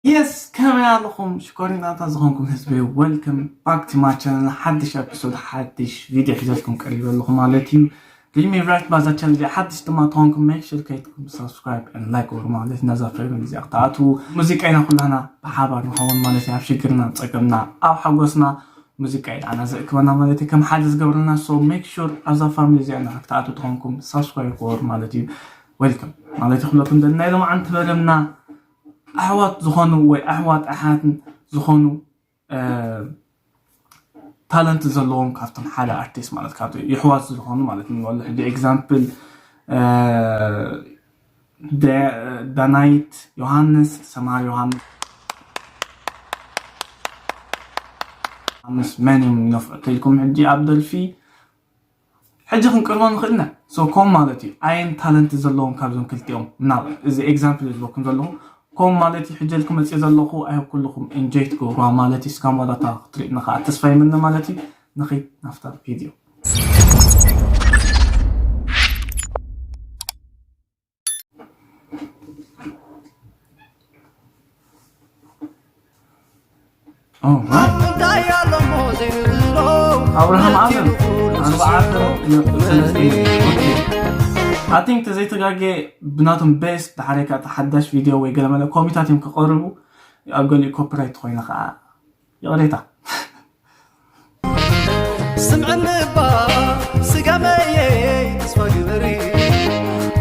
የስ ከመይ ኣለኹም ሽኮሪናታ ዝኾንኩም ህዝበይ? Welcome back to my channel። ሓድሽ ኤፒሶድ ሓድሽ ቪድዮ ሒዘልኩም ቀሪበ ኣለኹ ማለት እዩ። ሪሚ ራይት ባዛ ቻነል እዚኣ ሓድሽ ድማ ተኾንኩም make sure ከይትኩም subscribe and like ወር ማለት ነዛ ፕሮግራም እዚኣ ክትኣትዉ ሙዚቃ ኢና ኩላና ብሓባር ንኸውን ማለት እዩ። ኣብ ሽግርና ኣብ ጸገምና ኣብ ሓጎስና ሙዚቃ ኢልዓና ዘእክበና ማለት እዩ። ከም ሓደ ዝገብረና so make sure ኣብዛ ፋሚሊ እዚኣ ክትኣትዉ ተኾንኩም subscribe ወር ማለት እዩ። Welcome ማለት እዩ። ኩለኩም ደናይ ሎማዓንቲ መደብና ኣሕዋት ዝኾኑ ወይ ኣሕዋት ኣሓትን ዝኾኑ ታለንት ዘለዎም ካብቶም ሓደ ኣርቲስት ማለት ካብ ይሕዋት ዝኾኑ ማለት ንበሉ ሕጂ ኤግዛምፕል ዳናይት ዮሃንስ ሰማር ዮሃንስ ዮሃንስ መን እዮም ነፍዑ ተልኩም ሕጂ ኣብ ደርፊ ሕጂ ክንቅርቦ ንኽእልና ሶ ኮም ማለት እዩ ኣየን ታለንት ዘለዎም ካብዞም ክልቲኦም ናብ እዚ ኤግዛምፕል ዝበኩም ዘለኹ ኮም ማለት እዩ ሕጀልኩም መፅእ ዘለኹ ኣይብ ኩልኹም እንጆይ ትገብሩዋ ማለት እዩ ስካም ዋላታ ክትሪእና ከዓ ተስፋ ይምነ ማለት እዩ ንኺድ ናፍታ ቪድዮ ኣብርሃም ኣለም ኣርባዓተ ሰለስተ I think ተዘይተጋጌ ብናቶም ቤስት ድሓረይ ከዓ ተሓዳሽ ቪድዮ ወይ ገለመለ ኮሚታት እዮም ክቐርቡ ኣብ ገሊኡ ኮፒራይት ኮይነ ከዓ ይቕሬታ ስምዕኒ እባ ስጋመየ ተስፋ ግበሪ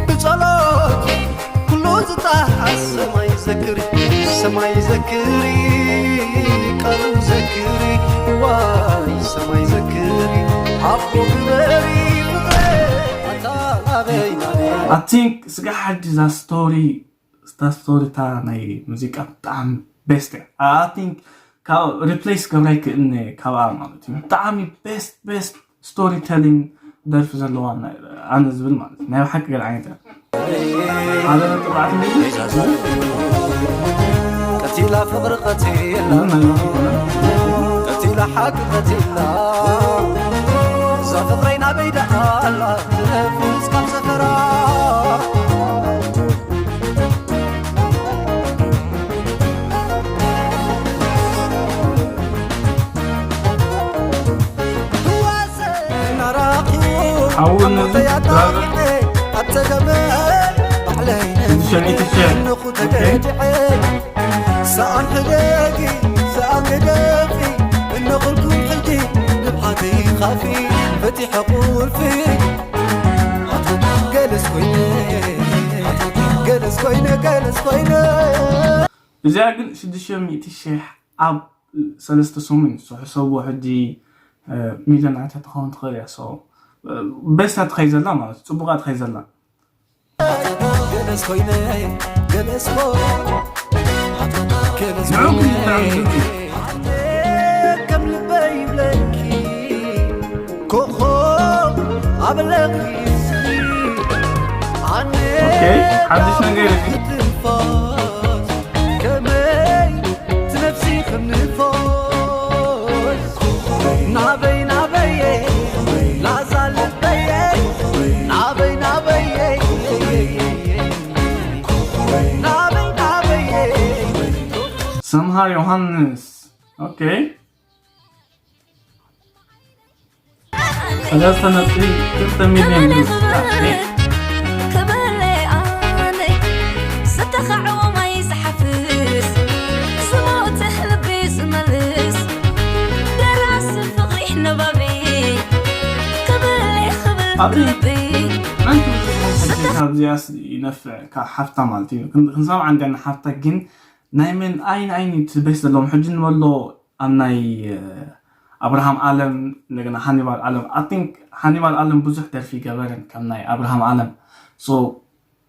ብጸሎት ኩሉ ዝጣሓስ ሰማይ ዘክሪ ሰማይ ዘክሪ ቃሉ ዘክሪ ዋይ ሰማይ ዘክሪ ሓቦ ግበሪ ፍቕረ ኣታ ናበይ ናበይ I think ስጋ ሓጂ እዛ ስቶሪ እታ ስቶሪ እታ ናይ ሙዚቃ ብጣዕሚ ቤስት እያ I think ካብ ሪፕሌስ ክገብራ ይክእልኒ ካብኣ ማለት እዩ ብጣዕሚ ቤስት ቤስት ስቶሪ ቴሊንግ ደርፊ ዘለዋ ኣነ ዝብል ማለት ናይ ብሓቂ ገለ ዓይነት እያ ሓደ ነጥቢ ኣርባዕተ ሚሊዮን ቀቲላ ፍቕሪ ቀቲላ ቀቲላ ሓቂ ቀቲላ እዛ ፍቕረይ ናበይ ደኣ ኣላ ትነፍስ ካብ ሰፈራ ሓውን ሰኣን ሕደጊ ሰኣን ሕደጊ እነቕልኩም ሕጂ ንብሓተይ ኻፊ ፈቲሐ ቁልፊ ገለስ ኮይነ ገለስ ኮይነ ገለስ ኮይነ እዚኣ ግን ሽዱሽተ ሚእቲ ሺሕ ኣብ ሰለስተ ሰሙን እዩ ሕሰብዎ ሕጂ ሚሊዮን ኣታ ትኸውን ትኽእል እያ በሳ ትኸይ ዘላ ማለት ፅቡቃ ትኸይ ዘላ ገለስ ኮይነ ገለስ ኮይነ ገለስ ኮይነ ከም ልበይ ይብለኪ ኮኾብ ኣብ ለኺ ሓድሽ ነገር ከመይ ትነፍሲ ክንፎ ናበይ ናበየ ላዛ ልበየ ናበይ ናበየ ናበይ ናበየ ሰምሃር ዮሃንስ ኦኬ ሰለስተ ነጥቢ ክልተ ሚልዮን ቪውስ። ክብለይ ኣነይ ዝተኻዕወ ማይ ዝሓፍስ ዝሞተ ልቢ ዝመልስ ደራሲ ፍቕሪ ነባቢ ክብለይ ክብል ልቢ ካብዚኣስ ይነፍዕ ካብ ሓፍታ ማለት እዩ ክንሰምዓ እንዲና ሓፍታ ግን ናይ መን ኣይን ኣይን እዩ ትበስ ዘለዎም ሕጂ ንበሎ ኣብ ናይ ኣብርሃም ኣለም እንደገና ሃኒባል ኣለም I think ሃኒባል ኣለም ብዙሕ ደርፊ ገበረን ከም ናይ ኣብርሃም ኣለም so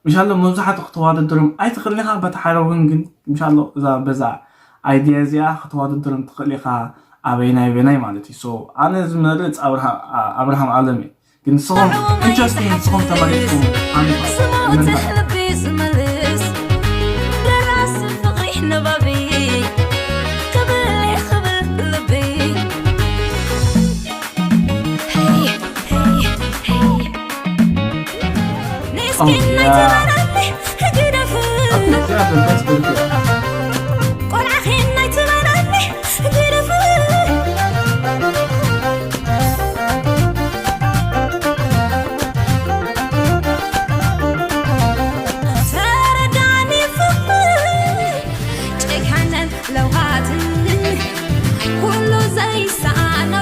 ምሻሎ መብዛሕቱ ክትዋደድሮም ኣይትኽእልኒኻ በቲ ሓደ እውን ግን ምሻሎ እዛ በዛ ኣይድያ እዚኣ ክትዋደድሮም ትኽእል ኢኻ ኣበይናይ በናይ ማለት እዩ so ኣነ ዝመርፅ ኣብርሃም ኣለም እዩ ግን ንስኹም ኢንትረስቲንግ ንስኹም ተመሪፅኩም ሓኒፋ ዝሞትሕ ልቢ ዝመልስ ደራሲ ፍቕሪ ነባቢ ክብል ክብል ልቢ ሄይ ሄይ ሄይ ንስኪን ናይ ተባራኒ ግደፍ ኣብዚኣ በበስ ደርፊ ፌናይ ትበለኒ ግደፍ። ተረዳኒ ፍቕሪ ጨካንን ለውሃትን ኩሉ ዘይሰኣኖ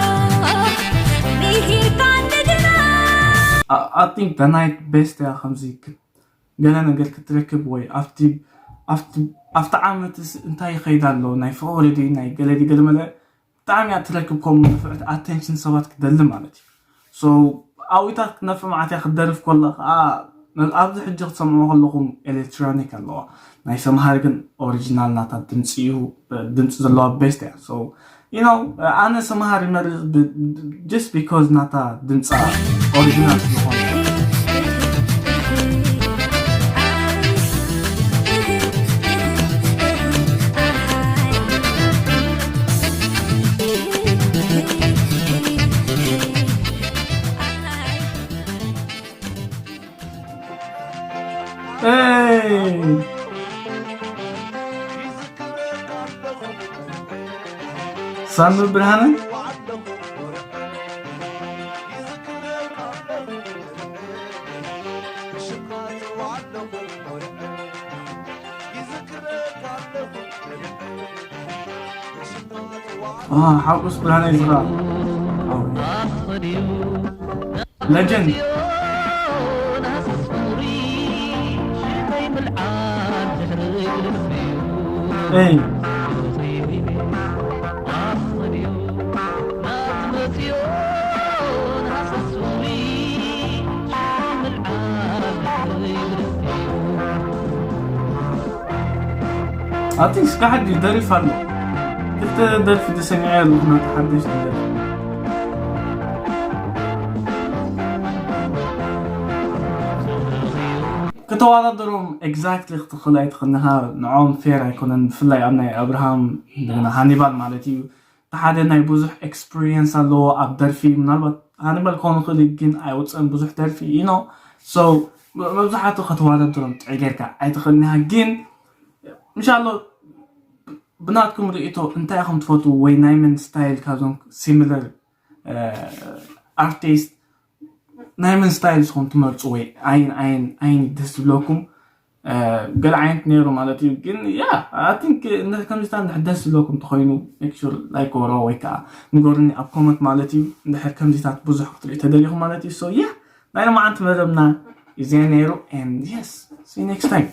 ምሂርካ እንደገና። I think the night best እያ ከምዚ ገለ ነገር ክትረክብ ወይ ኣብቲ ኣብቲ ኣብቲ ዓመትስ እንታይ ይኸይድ ኣሎ ናይ ፍቕሪ ድዩ ናይ ገለ ድዩ ገለ መለ ብጣዕሚ እያ ትረክብ ከምኡ ንፍዕቲ ኣቴንሽን ሰባት ክደሊ ማለት እዩ። So ኣብታ ክትነፍዕ መዓት እያ ክትደርፍ ከላ ከዓ ኣብዚ ሕጂ ክትሰምዑ ከለኹም ኤሌክትሮኒክ ኣለዋ ናይ ሰምሃር ግን ኦሪጂናል ናታ ድምፂ እዩ ድምፂ ዘለዋ ቤስት እያ። So you know ኣነ ሰምሃር ይመርፅ just because ናታ ድምፃ ኦሪጂናል ስለሆነ። ሳሚ ብርሃነ ሓጎስ ብርሃነ ይዝራ legend ኣቲ እስካ ሕጂ ደሪፍ ኣሎ ክልተ ደርፊ ተሰሚዐ ኣለኹ ናቲ ሓደሽ ደርፊ ከተወዳደሮም exactly ክትኽእል ኣይትኽእልኻ ንዖም ፌር ኣይኮነን ብፍላይ ኣብ ናይ ኣብርሃም እንደገና ሃኒባል ማለት እዩ ሓደ ናይ ብዙሕ experience ኣለዎ ኣብ ደርፊ ምናልባት ሃኒባል ክኾን ይኽእል ግን ኣይወፅእን ብዙሕ ደርፊ you know so መብዛሕቱ ከተወዳድሮም ጥዕይ ጌርካ ኣይትኽእልኒኻ ግን ምሻሎ ብናትኩም ርእቶ እንታይ ኢኹም ትፈትዉ ወይ ናይ መን style ካብዞም similar artist ናይ መን style ስኹም ትመርፁ ወይ ኣየን ኣየን ኣየን ደስ ዝብለኩም ገለ ዓይነት ነይሩ ማለት እዩ ግን yeah I think ከምዚታት እንድሕር ደስ ዝብለኩም ተኾይኑ make sure like or ወይ ከዓ ንገሩኒ ኣብ comment ማለት እዩ እንድሕር ከምዚታት ብዙሕ ክትሪኡ ተደሊኹም ማለት እዩ so yeah ናይ ሎማዓንቲ መደብና እዚኣ ነይሩ and yes see you next time